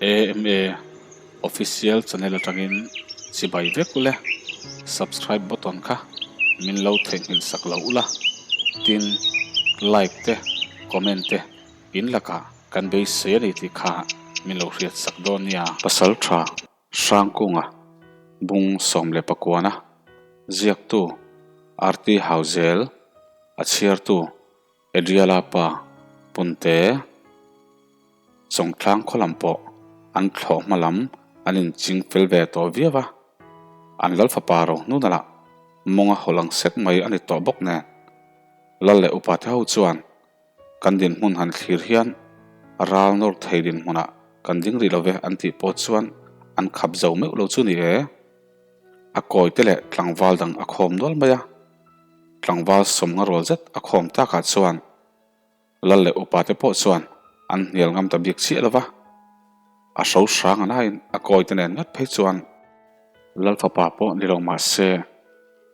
AMA Official channel atangin chibai vek ule, subscribe button kha min lo theihnghilh sak lo ula, tin like te comment te in lakah kan beisei a ni tih kha min lo hriat sak dawn nia. Pasal tha Hrangkunga bung 19-a ziaktu RT Hauzel a chhiartu Adriala pa Punte Chawngtlang khaw lam pawh an thlawh hma lam an inching fel ve tawh viau a, an lal fapa ro hnuna lah mawnga haw lang sek mai a ni tawh bawk nen. Lal leh upa te ho chuan kan dinhmun han thlir hian ral nawr thei dinhmunah kan ding rih lo ve an tih pawh chuan an khap zo meuh lo chu ni e. A kawi te leh tlangval dang a khawm nual mai a, tlangval sawmnga rual zet a khawm takah chuan Lal leh upa te pawh chuan an hnial ngam ta bik chiah lo va, a hro hrang a laiin a kawi te nen ngat phei chuan Lal fapa pawh ni lo mah se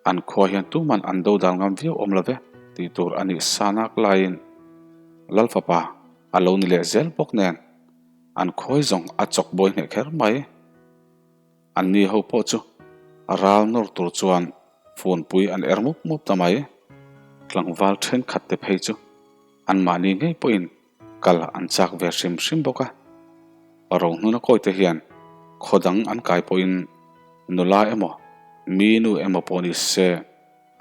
an khua hian tuman an do dan ngam viau awm lo ve tih tur a nih sa nak laiin Lal fapa a lo ni leh zel bawk nen an khawi zawng a chawk bawi hneh kher mai. Anni ho pawh chu ral nawr tur chuan funpui an er mup mup ta mai. Tlangval thenkhat te phei chu anmahni ngei pawhin kal an chak ve hrim hrim bawk a. Rohnuna kawite hian khaw dang an kai pawhin nula emaw mi nu emaw pawh ni se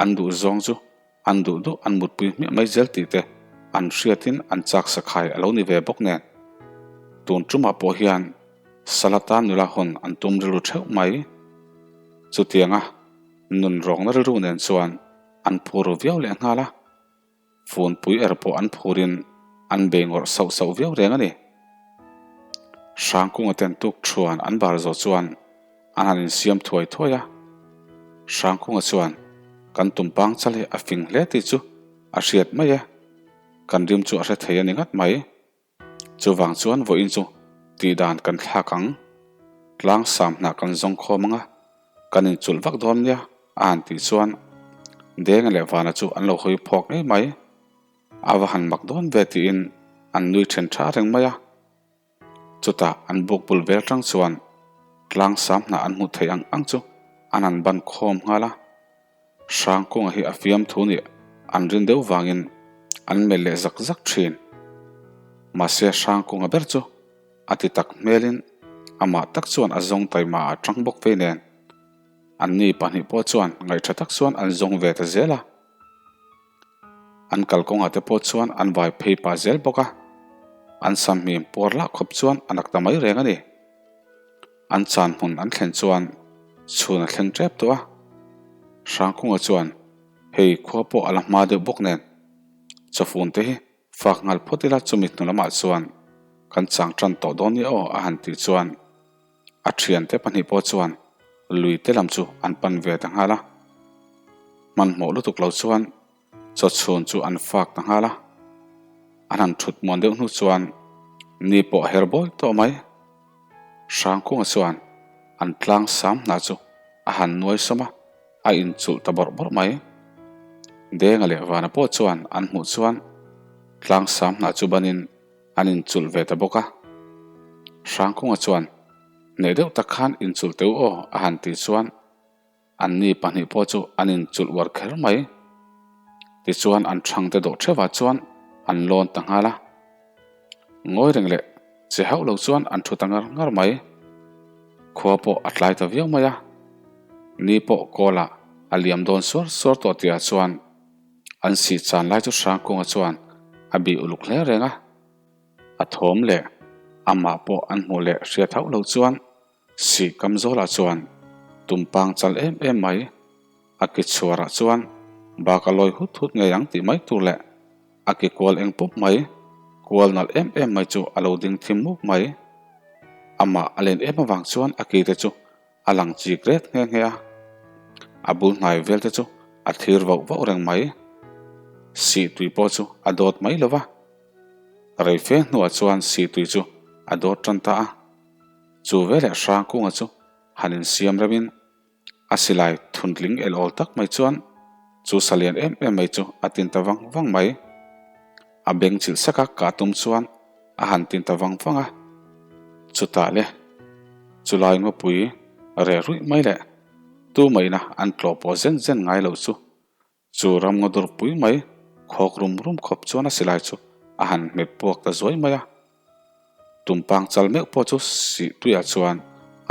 an duh zawng chu an duh duh an mutpui hmiah mai zel tih te an hriatin an chak sakhai a lo ni ve bawk nen. Tun tumah pawh hian Salata nula hawn an tum rilru theuh mai. Chutianga nun rawngna rilru nen chuan an phur ru viau leh nghal a, funpui er pawh an phurin an bei ngawrh sauh sauh viau reng a ni. Hrangkunga ten tuk thuan an bar zawh chuan An han insiam thuai thuai a, Hrangkunga chuan kan tumpang chal hi a fing hle tih chu a hriat mai e, kan rim chu a hre thei a ni ngat mai. Chuvang chuan vawiin chu tihdan kan thlak ang, tlang sam hnah kan zawng khawm ang a, kan inchulh vak dawn nia a han tih chuan Denga leh Vana chu an lo hawi phawk ngei mai. A va han mak dawn ve tiin an nui then tha reng mai a. Chutah an buk bul vel tang chuan tlang sam hnah an hmuh theih ang ang chu an han ban khawm nghal a. Hrangkunga hi a fiamthu nih an rin deuh vangin an melh leh zak zak thin. Mahse Hrangkunga ber chu a ti tak hmelin amah tak chuan a zawng taima a tang bawk vei nen. Anni pahnih pawh chuan ngaihṭha tak chuan an zawng ve ta zel a. An kalkawngah te pawh chuan an vai phei pah zel bawk a, an sam hmim puar lah khawp chuan a nak ta mai reng a ni. An chan hmun an thlen chuan chhun a thleng tep tawh a, Hrangkunga chuan hei khua pawh a la hma deuh bawk nen chawfun te hi fak nghal phawt ila chumi hnu lamah chuan kan chang tan tawh dawn ni aw a han tih chuan A thiante pahnih pawh chuan lui te lam chu an pan ve ta nghal a. Hmanhmawh lutuk lo chuan chawchhun chu an fak ta nghal a. An han thut muan deuh hnu chuan ni pawh a her bawi tawh mai. Hrangkunga chuan an tlang sam hna chu a han nuai sawm a, a inchulh ta bawrh bawrh mai. Denga leh Vana pawh chuan an hmuh chuan tlang sam hna chu banin An inchulh ve ta bawk a. Hrangkunga chuan, Hneh deuh tak khan inchulh teu aw a han tih chuan anni pahnih pawh chu an inchulh uar kher mai. Tichuan an thangte dawh theuhah chuan an lawn ta nghal a. Ngawi reng leh che hauh lo chuan an thu ta ngar ngar mai. Khua pawh a tlai ta viau mai a. Ni pawh kawlah a liam dawn suar suar tawh tihah chuan An sih chan lai chu Hrangkunga chuan a bih uluk hle reng a, a thawm leh amah pawh an hmuh leh hriat hauh lo chuan sih kam zawlah chuan tumpang chal em em mai, a ki chhuarah chuan bak a lawi hut hut ngei ang tih mai tur leh a ki kual eng pup mai, kual nalh em em mai chu a lo ding thim muk mai. Amah a len em avang chuan a ki te chu A lang chik ret nghe nghe a, a bul hnai vel te chu a thlir vauh vauh reng mai. Sih tui pawh chu a dawt mai lo va, reife hnuah chuan sih tui chu a dawt tan ta a. Chu veleh Hrangkunga chu han insiam reuhin a silai thuntling el awl tak mai chuan chu salian em em mai chu a tin ta vang vang mai. A beng chilh saka kah tum chuan a han tin ta vang vang a. Chutah le, chulai ngawpui reh ruih mai leh tumaina an tlawh pawh zen zen ngai loh chu Chu ramngaw dur pui mai khawk rum rum khawp chuan a silai chu a han hmet puak ta zuai mai a. Tumpang chal meuh pawh chu sih tuiah chuan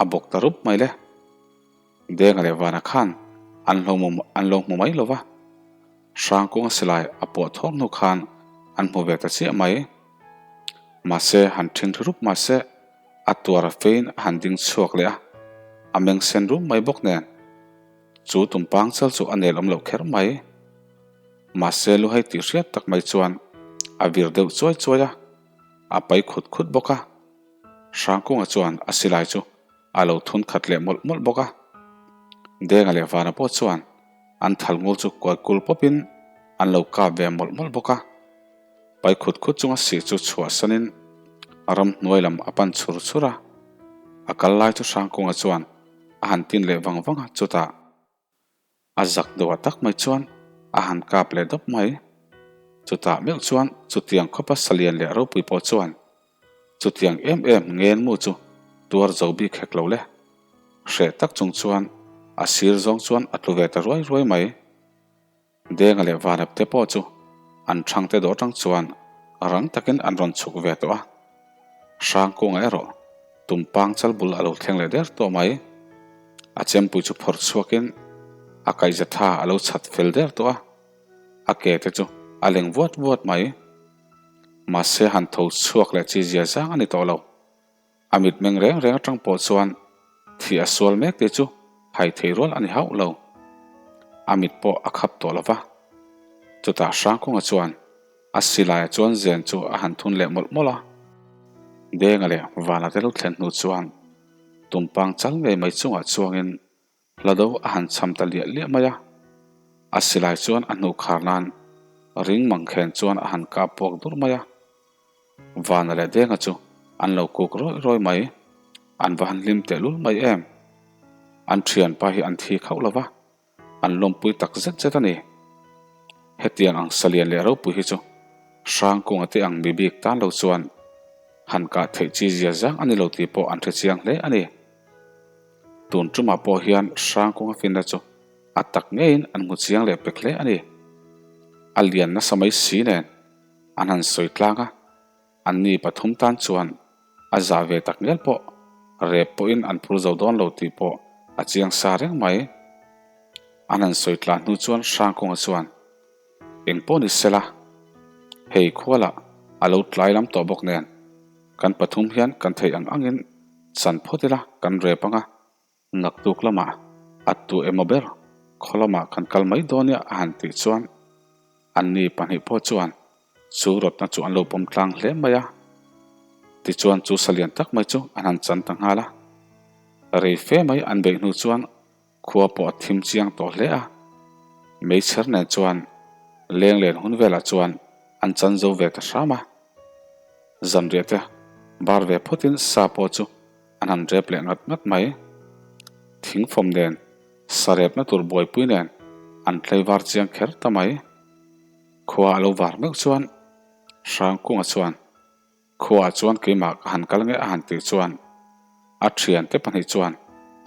a bawk ta rup mai le. Denga leh Vana khan an hlo an lo hmu mai lo va. Hrangkunga silai a puah thawk hnu khan an hmu ve ta chiah mai. Mahse han then ri rup mahse a tuar a fein a han ding chhuak leh a, a meng sen rum mai bawk nen. Chu tumpang chal chu a nel awm loh kher mai. Mahse luhai tih hriat tak mai chuan a vir deuh chuai chuai a, a pai khut khut bawk a. Hrangkunga chuan a silai chu a lo thun khat leh mawlh mawlh bawk a. Denga leh Vana pawh chuan an thal ngul chu kuai kul pawpin an lo kap ve mawlh mawlh bawk a. Pai khut khut chunga sih chu chhuahsanin ramhnuai lam a pan chhur chhur a. A kal lai chu Hrangkunga chuan a han tin leh vang vang a, chutah a zak deuh a tak mai chuan a han kap leh dawp mai. Chutah meuh chuan chutiang khawpa salian leh ropui pawh chuan chutiang em em ngen mu chu tuar zo bik hek lo le. Hreh tak chung chuan a sir zawng chuan a tlu ve ta ruai ruai mai. Denga leh Vanap te pawh chu an thangte dawh atang chuan rang takin an rawn chhuk ve tawh a. Hrangkunga erawh tumpang chal bul a lo thleng leh der tawh mai. A chempui chu phawrh chhuakin a kaihza tha a lo chhat fel der tawh a, a ke te chu a leng vuat vuat mai. Mahse han tho chhuak leh chi zia zang a ni tawh lo. A mitmeng reng reng atang pawh chuan thih a sual mek te chu hai thei rual a ni hauh lo. A mit pawh a khap tawh lo va. Chutah Hrangkunga chuan a silaiah chuan zen chu a han thun leh mawlh mawlh a. Denga leh Vana te lo thlen hnu chuan tumpang chal ngei mai chungah chuangin Hlado a han cham ta liah liah mai a, a silai chuan a hnuh khar nan ring mangkhen chuan a han kap puak dur mai a. Vana leh Denga chu an lo kuk rawih rawih mai, an va han hlim tehlul mai em. An thianpa hi an thi khauh lo va, an lawmpui tak zet zet a ni. Hetiang ang salian leh ropui hi chu Hrangkunga te ang mi bik tan lo chuan han kah theih chi zia zang a ni lo tih pawh an hre chiang hle a ni. Tun tumah pawh hian Hrangkunga finna chu a tak ngeiin an hmu chiang leh pek hle a ni. A lian nasa mai si nen an han sawi tlang a, anni pathum tan chuan a zah ve tak ngial pawh rep pawhin an phur zo dawn lo tih pawh a chiang sa reng mai. An han sawi tlan hnu chuan Hrangkunga chuan eng pawh ni sela, hei khualah a lo tlai lam tawh bawk nen kan pathum hian kan theih ang angin Chan phawt ila kan rep anga, naktuk lamah a tu emaw ber khaw lamah kan kal mai dawn nia a han tih chuan anni pahnih pawh chuan chu rawtna chu an lo pawm tlang hle mai a. Tichuan chu salian tak mai chu an han chan ta nghal a. Rei fe mai an beih hnu chuan Khua pawh a thim chiang tawh hle a, meichher nen chuan leng len hun velah chuan an chan zo ve ta hram a. Zanriah te bar ve phawtin sa pawh chu an han rep leh ngat ngat mai. Thingfawm nen sa repna tur buaipui nen an tlaivar chiang kher ta mai. Khua a lo var meuh chuan Hrangkunga chuan Khuaah chuan keimah ka han kal nge a han tih chuan a thiante pahnih chuan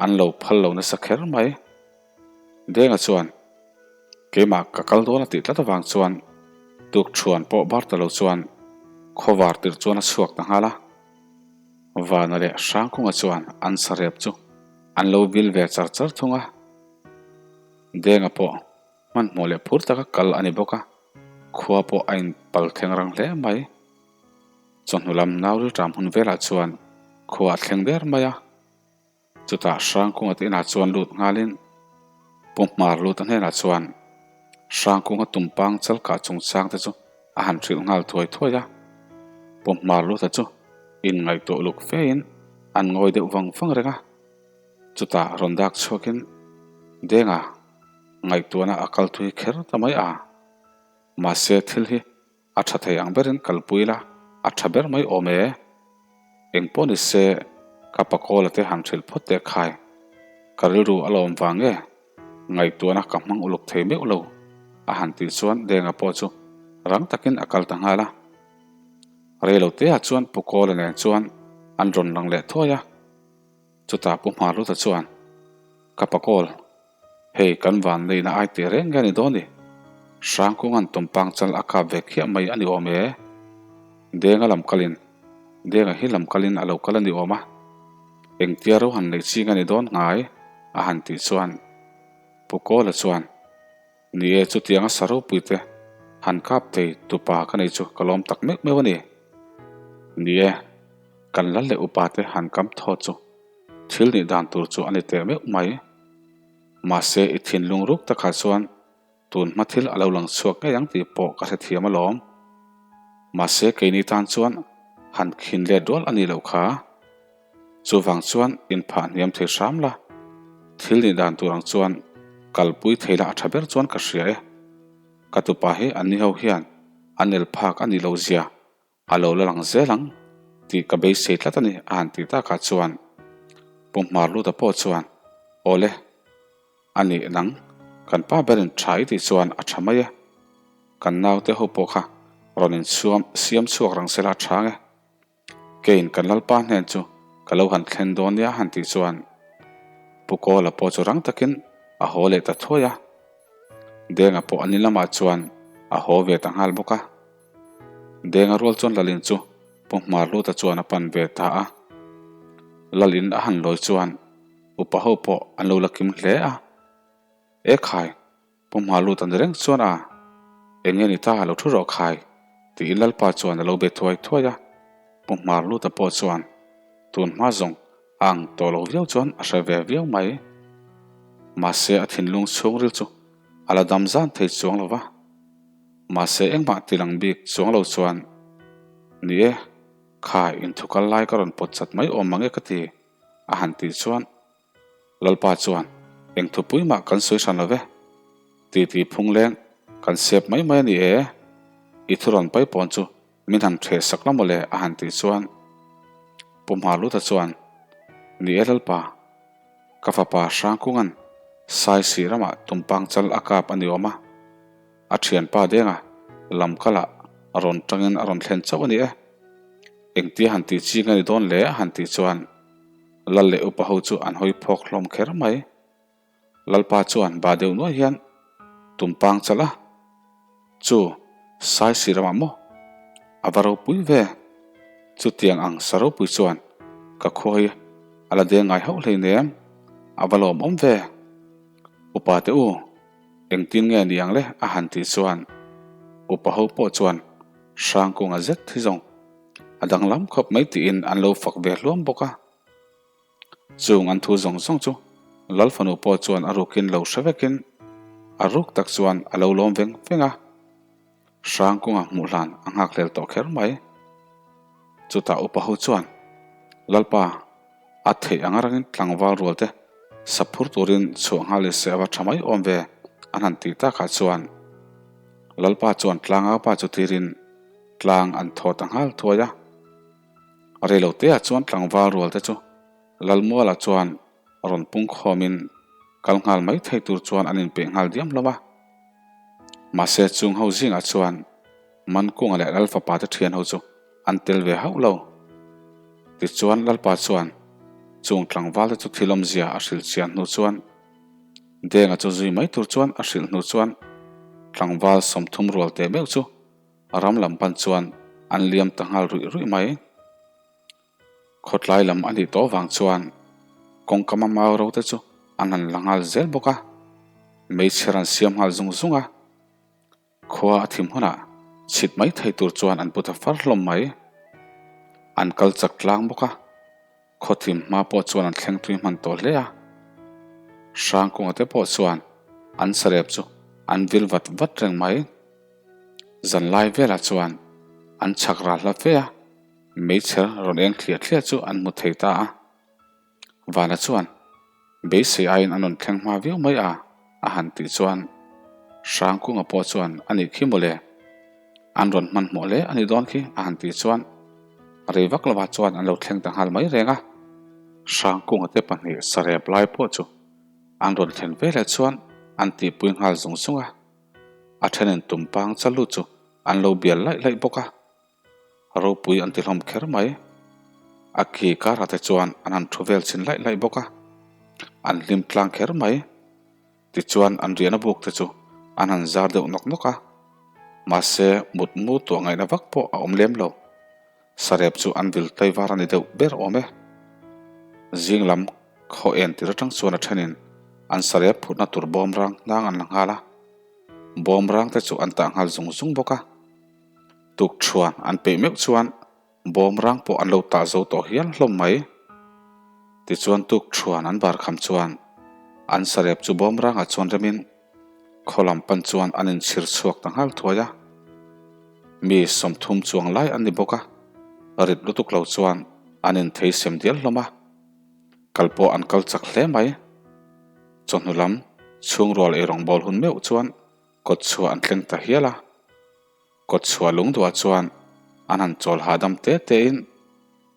an lo phal lo nasa kher mai. Denga chuan keimah ka kal dawn a tih tlat avang chuan tukṭhuan pawh bar ta lo chuan khawvar tirh chuan a chhuak ta nghal a. Vana leh Hrangkunga chuan an sarep chu an lo vil ve char char thung a. Denga pawh hmanhmawh leh phur taka kal a ni bawk a, khua pawh a inpal thleng rang hle mai. Chawhnu lam Nauri ṭam hun velah chuan khua a thleng der mai a. Chutah Hrangkunga te inah chuan lut nghalin Pu Hmar Luta hnenah chuan Hrangkunga tumpang chalkah chungchang te chu a han hrilh nghal thuai thuai a. Pu Hmar Luta chu inngaihtuah luk fein an ngawi deuh vang vang reng a. Chutah rawn dak chhuakin Denga ngaihtuahna a kal thui kher ta mai a. Mahse thil hi A tha thei ang berin kalpui la, a tha ber mai awm e. Eng pawh ni se, ka pakawla te han hrilh phawt teh khai. Ka rilru a lawm vang e, ngaihtuahna ka hmang uluk thei meuh lo, a han tih chuan Denga pawh chu rang takin a kal ta nghal a. Rei lo teah chuan Pukawla nen chuan an rawn lang leh thuai a. Chutah Pu Hmarluta chuan, Ka pakawl, hei kan van neihna ai teh reng nge a ni dawn ni? Hrangkunga'n tumpang chal a kap ve khiah mai a ni awm e. Denga lam kalin, Denga hi lam kalin a lo kal a ni awm a. Engtia ro han neih ching a ni dawn ngai? a han tih chuan Pu Kawla chuan, Ni e, chutianga sa ropui te han kap thei tupa ka nei chu ka lawm tak meuh meuh a ni. Ni e, kan lal leh upa te han kam thaw chu thil nih dan tur chu a ni teh meuh mai. Mahse, i thinlung ruk takah chuan tun hma thil a lo lang chhuak ngei ang tih pawh ka hrethiam alawm. Mahse, keini tan chuan han khin let rual a nih loh kha. Chuvang chuan inphah hniam thei hram la, thil nih dan tur ang chuan kalpui thei la a tha ber chuan ka hria e. Ka tupa hi an ni ho hian an el phak a nih loh zia a lo la lang zel ang tih ka beisei tlat a ni a han tih takah chuan Pu Hmarluta pawh chuan Awle, a nih nang kan pa berin tha i tih chuan a tha mai e. Kan naute ho pawh kha rawn inchhuam siam chhuak rang sela a tha ang e. Keiin kan Lalpa hnen chu ka lo han thlen dawn nia han tih chuan Pu Kawla pawh chu rang takin a haw leh ta thuai a. Denga pawh an in lamah chuan a haw ve ta nghal bawk a. Denga rual chuan Lalin chu Pu Hmarluta chuan a pan ve ta a. Lalin a han lawi chuan upa ho pawh an lo la kim hle a. E khai! Pu hma lut a ni reng chuan a, Eng nge ni ta lo thu rawh khai, tiin Lalpa chuan a lo be thuai thuai a. Pu Hmar Luta pawh chuan tun hma zawng a ang tawh lo viau chuan a hre ve viau mai. Mahse a thinlung chhungril chu a la dam zan thei chuang lo va. Mahse engmah ti lang bik chuang lo chuan, Ni e, kha inthukal lai ka rawn pawt chat mai awm mang e ka ti, a han tih chuan Lalpa chuan, Eng thupui mah kan sawi hran lo ve. Titi phungleng kan sep mai mai a ni e. I thu rawn pai pawn chu min han ṭheh sak la mawle a han tih chuan Pu Hmarluta chuan, Ni e Lalpa, ka fapa Hrangkunga'n Saisih ramah tumpang chal a kap a ni awm a, a ṭhianpa denga lamkalah rawn ṭangin a rawn thlen chauh a ni e. Engtia han tih ching a ni dawn le a han tih chuan Lal leh upa ho chu an hawi phawk hlawm kher mai. Lalpa chuan ba deuh nuai hian tumpang chalh a, Chu, Saisi ramah maw? A va ropui ve. Chutiang ang sa ropui chuan ka khua hi a la deng ngai hauh hleinem, a va lawmawm ve. Upa te u, engtin nge ni ang le a han tih chuan upa ho pawh chuan Hrangkunga zet hi zawng A danglam khawp mai tiin an lo fak ve hluam bawk a. Chung an thu zawng zawng chu Lal fanu pawh chuan a rukin lo hre vekin a ruk tak chuan a lo lawm veng veng a. Hrangkunga hmuh hlan a nghak hlel tawh kher mai. Chutah upa ho chuan Lalpa a theih anga rangin tlangval rual te saphur turin chhuah nghal i se a va tha mai awm ve an han tih takah chuan Lalpa chuan tlangaupa chu tirin Tlang an thaw ta nghal thuai a. Reiloteah chuan tlangval rual te chu Lalmuala chuan rawn pung khawmin kal nghal mai thei tur chuan an inpeih nghal diam hlawm a. Mahse chung ho zingah chuan Mankunga leh Lalfapa te thian ho chu an tel ve hauh lo. Tichuan Lalpa chuan chung tlangval te chu thil awmzia a hrilh chian hnu chuan Denga chu zui mai tur chuan a hrilh hnu chuan tlangval 30 rual teh meuh chu A ram lam pan chuan an liam ta nghal ruih ruih mai. Khawtlai lam a nih tawh vang chuan kawngkama mau ro te chu an han la nghal zel bawk a, meichher an siam nghal zung zung a. Khua a thim hunah chhit mai thei tur chuan an pu ta far hlawm mai. An kal chak tlang bawk a. Khawthim hma pawh chuan an thleng tui hman tawh hle a, Hrangkunga te pawh chuan an sarep chu an vil vat vat reng mai. Zanlai velah chuan an chhak ral hla fe a, meichher rawn eng thliah thliah chu an hmu thei ta a. Vana chuan beisei aiin an rawn thleng hma viau mai a, a han tih chuan Hrangkunga pawh chuan a nih khi mawle, an rawn hmanhmawh hle a nih dawn khi a han tih chuan rei vak lovah chuan an lo thleng ta nghal mai reng a. Hrangkunga te pahnih sarep lai pawh chu an rawn thlen veleh chuan an tihpui nghal zung zung a, a thenin tumpang chalu chu an lo bial laih laih bawk a. Ropui an ti hlawm kher mai. A ki karah te chuan an han thu vel chhin laih laih bawk a, an hlim tlang kher mai. Tichuan an riahna buk te chu an han zar deuh nawk nawk a, mahse mut mu tuah ngaihna vak pawh a awm lem lo. Sarep chu an vil tlai var a ni deuh ber awm e. Zing lam khaw en tir atang chuan a thenin an sarep phurhna tur bawmrang hnang an la nghal a, bawmrang te chu an tah nghal zung zung bawk a. Tukṭhuan an peih meuh chuan Bawmrang pawh an lo tah zo tawh hial hlawm mai. Tichuan tukṭhuan an bar kham chuan an sarep chu bawmrangah chuan remin khaw lam pan chuan an inchhir chhuak ta nghal thuai a. Mi 30 chuang lai an ni bawk a, rit lutuk lo chuan an inthei sem dial hlawm a. Kal pawh an kal chak hle mai. Chawhnu lam chhungrual eirawngbawl hun meuh chuan kawtchhuah an thleng ta hial a. Kawtchhuah lungduah chuan an han chawl hahdam te tein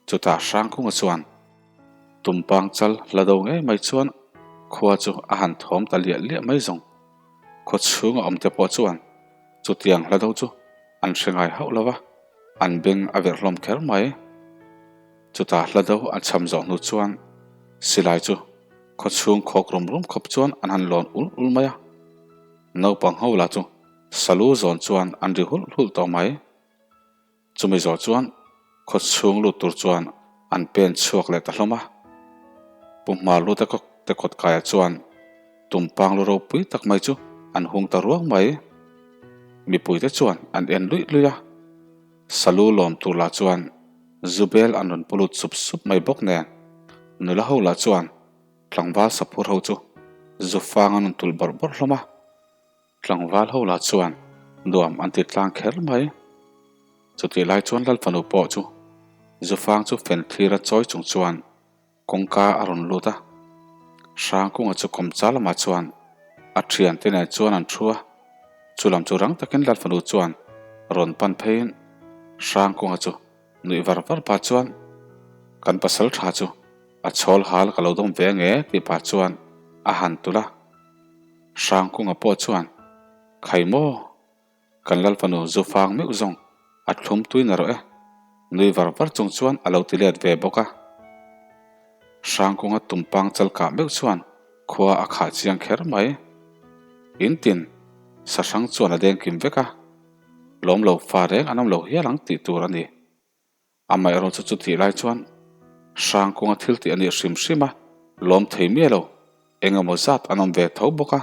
chutah Hrangkunga chuan tumpang chal hla do ngei mai chuan khua chu a han thawm ta liah liah mai zawng. Khaw chhunga awm te pawh chuan chutiang hla do chu an hre ngai hauh lo va, an beng a verh hlawm kher mai. Chutah hla do an cham zawh hnu chuan silai chu khaw chhung khawk rum rum khawp chuan an han lawn ul ul mai a, naupang ho lah chu Salu zawn chuan an ri hulh hulh tawh mai. Chumi zawh chuan khaw chhung lut tur chuan an pen chhuak leh ta hlawm a. Pu Hmarlu te te kawt kaiah chuan tumpang lu ropui tak mai chu an hung ta ruang mai. Mipuite chuan an en luih luih a. Salu lawm tur lah chuan Zubel an rawn pu lut sup sup mai bawk nen nula ho lah chuan tlangval saphur ho chu zufang an rawn tulh bawrh bawrh hlawm a. Tlangval ho lah chuan nuam an ti tlang kher mai. Chutih lai chuan Lalfanu pawh chu Zufang chu fen thlir a chawi chung chuan kawngka a rawn lut a. Hrangkunga chu kawmcha lamah chuan a thiante nen chuan an thu a. Chu lam chu rang takin Lalfanu chuan rawn pan pheiin Hrangkunga chu nuih var var pah chuan kan pasal tha chu a chhawl hal ka lo dawm ve ange tih pah chuan a han tulh a. Hrangkunga pawh chuan, Khai maw? Kan Lalfanu zu fang meuh zawng a thlum tui na rawh e, nui var var chung chuan a lo ti let ve bawk a. Hrangkunga tumpang chal kah meuh chuan khua a khah chiang kher mai. In tin, sahrang chuan a deng kim vek a, lawm lo fa reng an awm lo hial ang tih tur a ni. Amaherawh chu chutih lai chuan Hrangkunga thil tih a nih hrim hrim a, lawm thei miah lo, eng emaw zat an awm ve tho bawk a.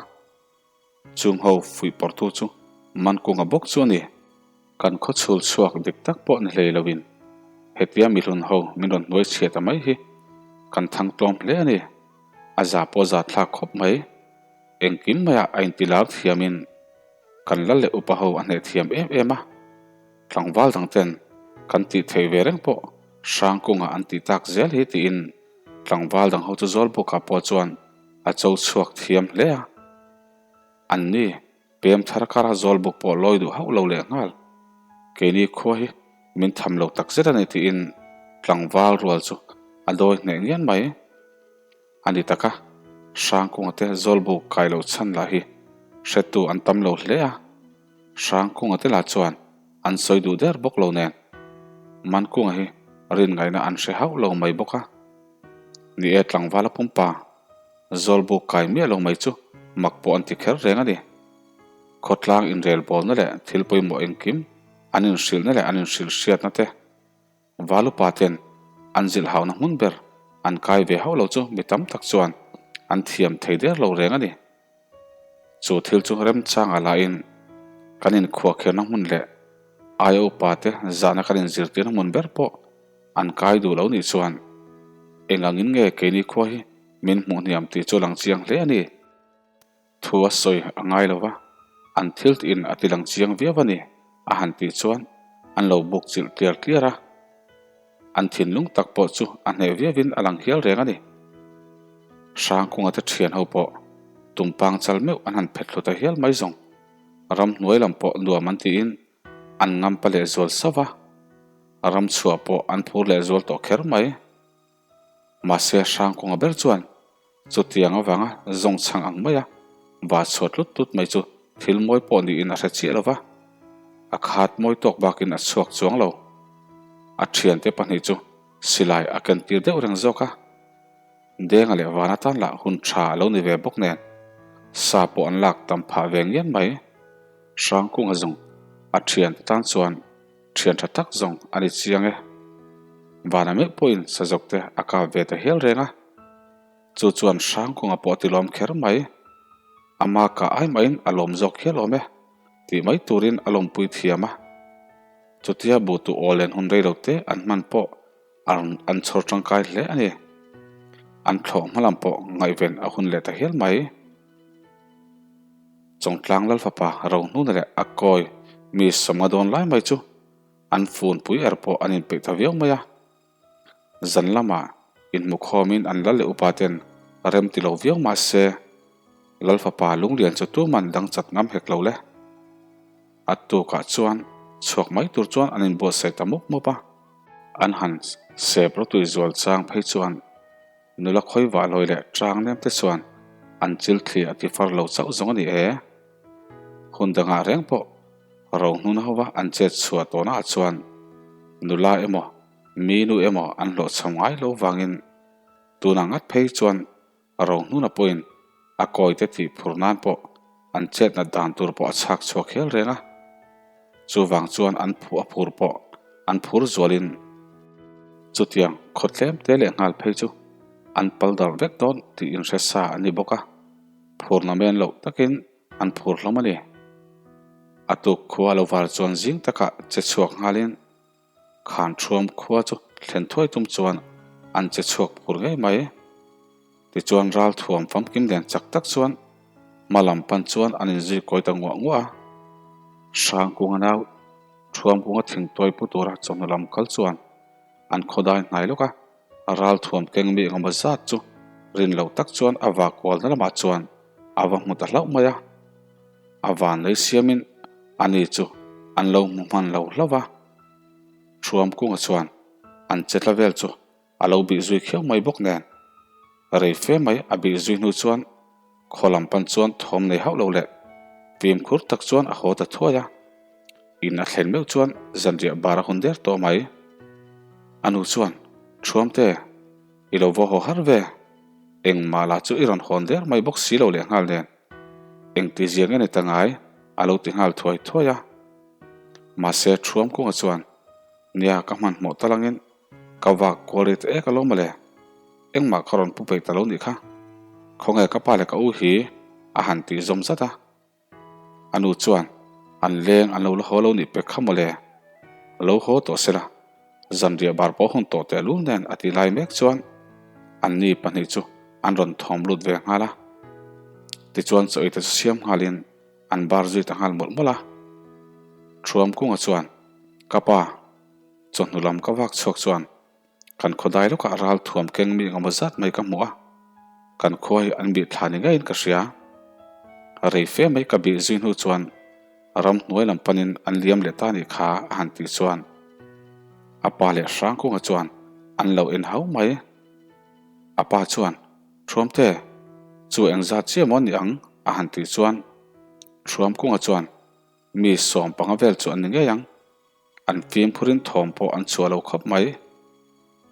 Chung ho fuih pawrtu chu Mankunga bawk chu a ni. Kan khaw chhul chhuak dik tak pawh ni hlei loin hetia mihlun ho min rawn hnuai chhia ta mai hi kan thang tlawm hle a ni. A za pawh za thlak khawp mai. Engkim maiah a intilar thiamin kan lal leh upa ho a hneh thiam em em a. Tlangval dang ten kan tih theih ve reng pawh Hrangkunga an tih tak zel hi tiin tlangval dang ho chu Zawlbuka pawh chuan a cho chhuak thiam hle a. An ni, pem thar kara Zawlbuk pawh lawi duh hauh lo leh nghal. Keini khua hi min tham lo tak zet a ni tiin tlangval rual chu a dawi hneh ngian mai. A ni tak a, Hrangkunga te Zawlbuk kai loh chhan lah hi hretu an tam lo hle a. Hrangkunga te lah chuan an sawi duh der bawk lo nen, Mankunga hi rin ngaihna an hre hauh lo mai bawk a. Ni e, tlangvala pumpa Zawlbuk kai miah lo mai chu mak pawh an ti kher reng a ni. Khawtlang inrelbawlna leh thil pawimawh engkim an inhrilhna leh an inhrilh hriatna te Valupa ten an zilh hauna hmun ber an kai ve hauh lo chu mi tam tak chuan an thiam thei der lo reng a ni. Chu thil chu remchangah lahin kan inkhuahkherna hmun leh aia upa te zahna kan inzirtirna hmun ber pawh an kai duh lo nih chuan eng angin nge keini khua hi min hmuh hniam tih chu a lang chiang hle a ni. Thu a sawi a ngai lo va, an thil tiin a ti lang chiang viau a ni, a han tih chuan an lo buk chilh tliar tliar a. An thinlung tak pawh chu a hneh viauin a lang hial reng a ni. Hrangkunga te thian ho pawh tumpang chal meuh an han phet thlu ta hial mai zawng. Ramhnuai lam pawh nuam an tiin an ngampa lehzual sauh va, ramchhuah pawh an phur lehzual tawh kher mai. Mahse Hrangkunga ber chuan chutiang avanga zawng chhang ang maia va chhuat tlut tlut mai chu thil mawi pawh niin a hre chiah lo va, a khat mawi tawk bakin a chhuak chuang lo. A thiante pahnih chu. silai a ken tir deuh reng zawk a. Denga leh van atan lah hun tha a lo ni ve bawk nen, sa pawh an lak tam phah ve ngian mai. Hrangkunga zawng a thiante tan chuan thian tha tak zawng a ni chiang e. Vana meuh pawhin sazawk te a kap ve ta hial reng a. Chu chuan Hrangkunga pawh a ti lawm kher mai. Ama kah ai mahin a lawm zawk hial awm e tih mai turin a lawmpui thiam a. Chutia buhtu aw len hun rei lo te an hman pawh an chhawr tangkai hle a ni. An thlawh hma lam pawh ngaihven a hun leh ta hial mai. Chawngtlang Lalfapa Rohnuna leh a kawi mi sawmnga dawn lai mai chu an funpui er pawh an inpeih ta viau mai a. Zan lamah inhmukhawmin an lal leh upa ten rem ti lo viau mah se, Lalfapa lunglian chu tuman dang chat ngam hek lo le. A tukah chuan chhuak mai tur chuan an inbuatsaih ta mup mup a. An han sep rawtui zual chang phei chuan nula khawi vah lawi leh tang nem te chuan an chil thli a ti far lo chauh zawng a ni e. Hun dangah reng pawh rohnuna hova an chet chhuah tawhnaah chuan nula emaw mi nu emaw an hlawhchham ngai lo vangin tunah ngat phei chuan Rohnuna pawhin a kawite tih phur nan pawh an chetnat dan tur pawh a chhak chhuak hial reng a. Chuvang chuan an phu a phur pawh an phur zualin chutiang khaw tlem te leh nghal phei chu an pal darh vek dawn tih inhre sa a ni bawk a, phurna men loh takin an phur hlawm a ni. A tuk khua lo var chuan zing takah che chhuak nghalin Khan Thuam khua chu thlen thuai tum chuan an che chhuak phur ngei mai. Tichuan ral thuam famkim nen chak tak chuan hma lam pan chuan an inzui kawi ta nguah nguah a. Hrangkunga nau Thuamkunga thingtuai pu tura chawhnu lam kal chuan an khawdai hnai lawk a, ral thuam keng mi engemaw zat chu rin lo tak chuan a vak kualna lamah chuan a va hmu ta hlauh mai a. A van lei siamin ani chu an lo hmu hman lo hlauh a. Thuamkunga chuan an che tla vel chu a lo bih zui khiau mai bawk nen, rei fe mai a bih zui hnu chuan khaw lam pan chuan thawm nei hauh lo leh fimkhur tak chuan a haw ta thuai a. In a thlen meuh chuan zanriah bar a hun der tawh mai. A nu chuan, Thuamte, i lo va haw har ve, engmah lah chu i rawn hawn der mai bawk si lo leh nghal nen, engti zia nge ni ta ngai? a lo ti nghal thuai thuai a. Mahse Thuamkunga chuan, Nia, ka hmanhmawh ta langin ka vak kual ri ta ek alawm mawle. Engmah ka rawn pu peih ta lo nih kha. Khawnge ka pa leh ka u hi a han tih zawm zat a. A nu chuan, An leng an lo la haw lo nih pek kha mawle. Lo haw tawh sela, zanriah bar pawh hun tawh tehlul nen a ti lai mek chuan anni pahnih chu an rawn thawm lut ve nghal a. Tichuan chaw ite chu siam nghalin an bar zui ta nghal mawlh mawlh a. Thuamkunga chuan, Ka pa, chawhnu lam ka vak chhuak chuan kan khawdai lawkah ral thuam keng mi engemaw zat mai ka hmu a, kan khua hi an bih thla ni ngeiin ka hria. Rei fe mai ka bih zui hnu chuan ramhnuai lam panin an liam leh ta nih kha a han tih chuan a pa leh Hrangkunga chuan an lo en hau mai. A pa chuan, Thuamte, chu engzat chiah maw ni ang? a han tih chuan Thuamkunga chuan, Mi 15 vel chu an ni ngei ang. An fimkhurin thawm pawh an chhuah lo khawp mai.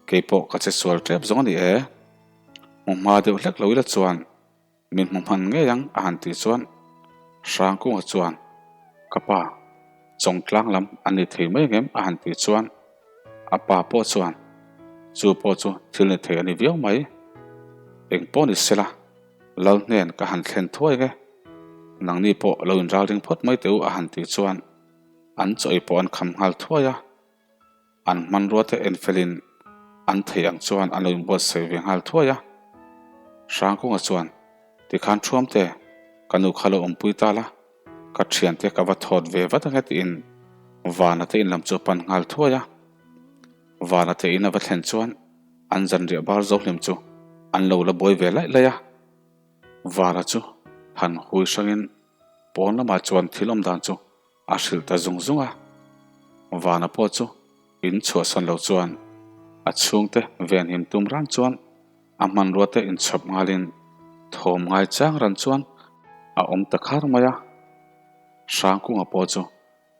Kei pawh ka che sual tep zawng a ni e. Hmu hma deuh hlek lo ila chuan min hmu hman ngei ang a han tih chuan Hrangkunga chuan ka pa Chawngtlang lam an ni thei mai ngem a han tih chuan a pa pawh chuan chu pawh chu thil ni thei a ni viau mai. Eng pawh ni sela Lal hnen ka han thlen thuai nge. Nangni pawh lo inralring phawt mai teh u a han tih chuan An chawi pawh an kham nghal thuai a, an hmanrua te en felin an thei ang chuan an lo inbuatsaih ve nghal thuai a. Hrangkunga chuan, Tikhan Thuamte, ka nu kha lo awmpui ta la, ka thiante ka va thawt ve vat ange tiin Vana te in lam chu a pan nghal thuai a. Vana te in a va thlen chuan an zanriah bar zo hlim chu an lo la buai ve laih laih a. Vana chu han hui hrangin Pawn lamah chuan thil awm dan chu a hrilh ta zung zung a, Vana pawh chu in chhuahsan lo chuan a chhungte venhim tum ran chuan a hmanrua te inchhawp nghalin thawm ngai chang ran chuan a awm ta khar mai a. Hrangkunga pawh chu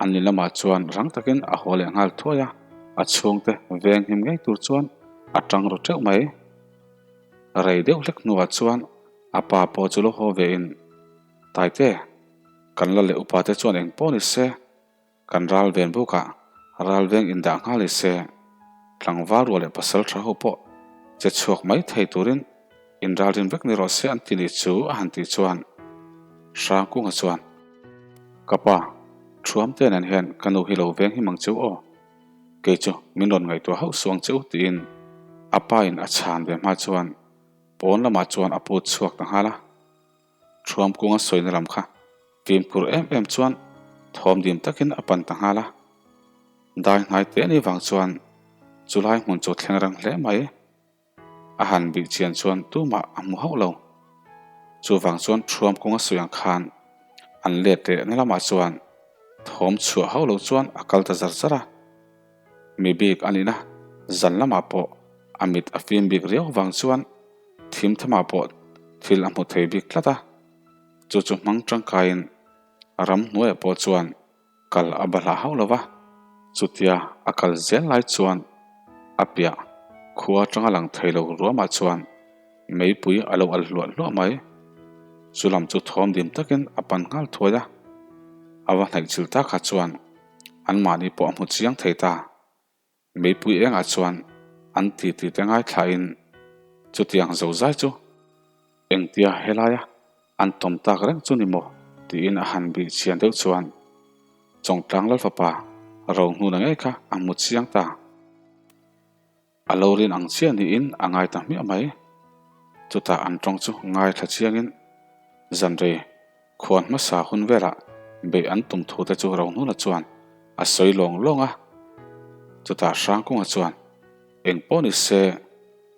an ni lamah chuan rang takin a haw leh nghal thuai a, a chhungte venghim ngei tur chuan. a ṭang ru ṭeuh mai. Rei deuh hlek hnuah chuan a pa pawh chu lo haw ve in, Taite, kan la leh upa te chuan eng pawh ni se, kan ral ven bukah ral veng indah nghal ni se, tlangval ruah leh pasal tha ho pawh che chhuak mai thei turin inralrin vek ni rawh se an ti ni chu a han tih chuan Hrangkunga chuan, Ka pa, Thuamte nen hian ka nu hi lo veng him ang cheu aw. Kei chu min rawn ngaihtuah hauh suang che u tiin a pa in a chhan ve hma chuan pawn lamah chuan a put chhuak ta nghal a. Thuam kunga sawina lam kha fimkhur em em chuan thawm dim takin a pan ta nghal a. Dai hnai te ni vang chuan chulai hmun chu thleng rang hle mai. A han bih chian chuan tumah a hmu hauh lo. Chuvang chuan Thuam kawnga sawi ang khan an let leh na lamah chuan thawm chhuah hauh lo chuan a kal ta zar zar a. Mi bik a nihna zan lamah pawh a mit a fim bik riau vang chuan thim thamah pawh thil a hmu thei bik tlat a. Chu chu hmang tangkaiin ramhnuaiah pawh chuan Kal a bahlah hauh lo va, chutia a kal zel lai chuan a piah khua atanga lang thei lo ruamah chuan meipui a lo al hluah hluah mai. Chu lam chu thawm dim takin a pan nghal thuai a, a va hnaih chil tak kha chuan anmahni pawh a hmu chiang thei ta. Meipui engah chuan an titi te ngaithlain chutiang zozai chu engtia helaia an tawm tak reng chu ni maw tiin a han bih chhian deuh chuan Chawngtlang Lalfapa Rohnuna ngei kha a hmu chiang ta. A lo rin ang chiah niin a ngai ta hmiah mai. Chutah an tawng chu ngaithla chiangin zanrei Khuan hmasa hun velah beih an tum thu te chu Rohnuna chuan a sawi lawng lawng a. Chutah Hrangkunga chuan eng pawh ni se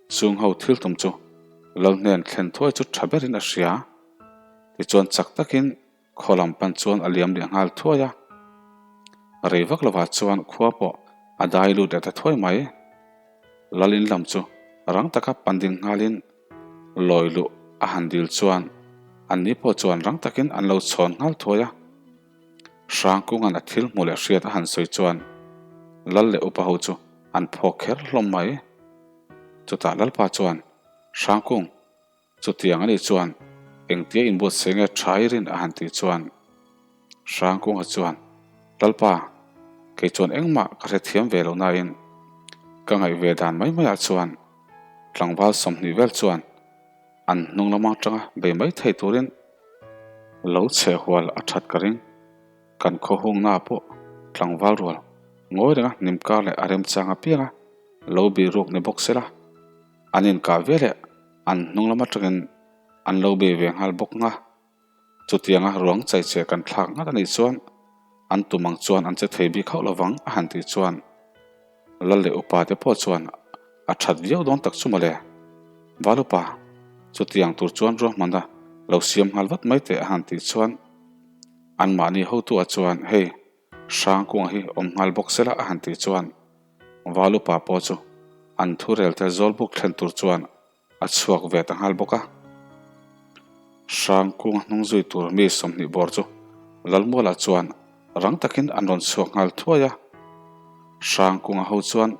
chung ho thil tum chu Lal hnen thlen thuai chu tha berin a hria. Tichuan chak takin khaw lam pan chuan a liam leh nghal thuai a. Rei vak lovah chuan khua pawh a dai lut leh ta thuai mai. Lal in lam chu rang taka pan ding nghalin Lawi luh a han dil chuan an ni pawh chuan rang takin an lo chhawn nghal thuai a. Hrangkunga'n a thil hmuh leh hriat a han sawi chuan Lal leh upa ho chu an phawk kher hlawm mai. Chutah Lalpa chuan, Hrangkung, chutiang a nih chuan engtia inbuatsaih nge tha i rin a han tih chuan Hrangkunga chuan, Lalpa, kei chuan engmah ka hrethiam ve lo nain ka ngaih ve dan mai maiah chuan Tlangval 20 vel chuan an hnung lam atanga bei mai thei turin lo chheh hual a that ka ring. Kan khaw hungna pawh tlangval rual ngawi renga hnim kar leh a remchang apianga lo bih ruk ni bawk sela, an inkah veleh an hnung lam atangin an lo bei ve nghal bawk nga. Chutianga ruang chaicheh kan thlak ngat a nih chuan an tum ang chuan an che thei bik hauh lovang a han tih chuan Lal leh upa te pawh chuan a that viau dawn tak chu mawle. Val upa, chutiang tur chuan ruahmanna lo siam nghal vat mai teh a han tih chuan anmahni hotu-ah chuan hei Hrangkunga hi awm nghal bawk sela a han tih chuan Val upa pawh chu an thurel te zawlbuk thlen tur chuan A chhuak ve ta nghal bawk a. Hrangkunga hnung zui tur mi 20 bawr chu Lalmualah chuan rang takin an rawn chhuak nghal thuai a. Hrangkunga ho chuan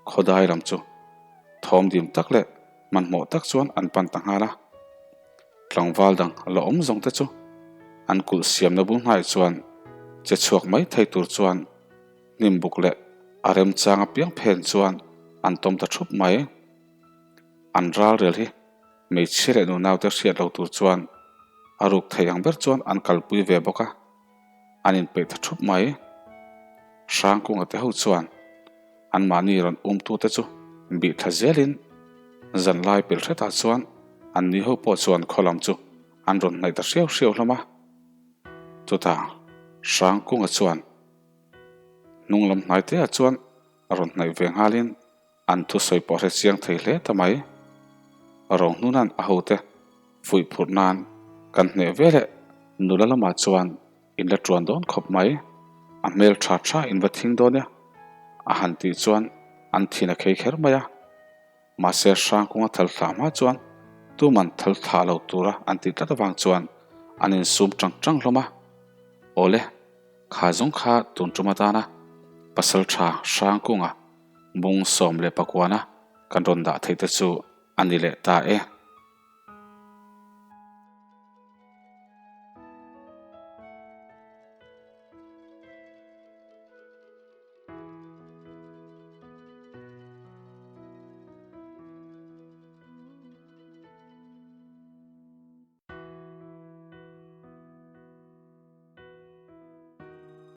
khawdai lam chu thawm dim tak leh hmanhmawh tak chuan an pan ta nghal a. Tlangval dang la awm zawng te chu an kulh siamna bul hnaiah chuan che chhuak mai thei tur chuan hnim buk leh a remchang apiang phen chuan an tawm ta thup mai. An ralrel hi hmeichhia leh nunaute hriat lo tur chuan a ruk thei ang ber chuan an kalpui ve bawk a, an inpeih ta thup mai. Hrangkunga te ho chuan anmahni rawn umtute chu bih thla zelin zanlai pel hretah chuan anni ho pawh chuan khaw lam chu an rawn hnaih ta hriau hriau hlawm a. Chutah Hrangkunga chuan hnung lam hnai teah chuan a rawn hnaih ve nghalin An thusawi pawh hre chiang thei hle ta mai. Rohnuna'n a hote fuih phurh nan kan hneh ve leh nula lamah chuan in la tuan dawn khawp mai. A hmel tha tha in va thing dawn e a han tih chuan an thin a khei kher mai a. Mahse Hrangkunga thal thlah hma chuan tuman thal thlah lo tura an tih tlat avang chuan an insum tang tang hlawm a. Awle, kha zawng kha tun tum atana pasal tha Hrangkunga Bung 18 a. kan rawn dah thei te chu a ni leh ta e.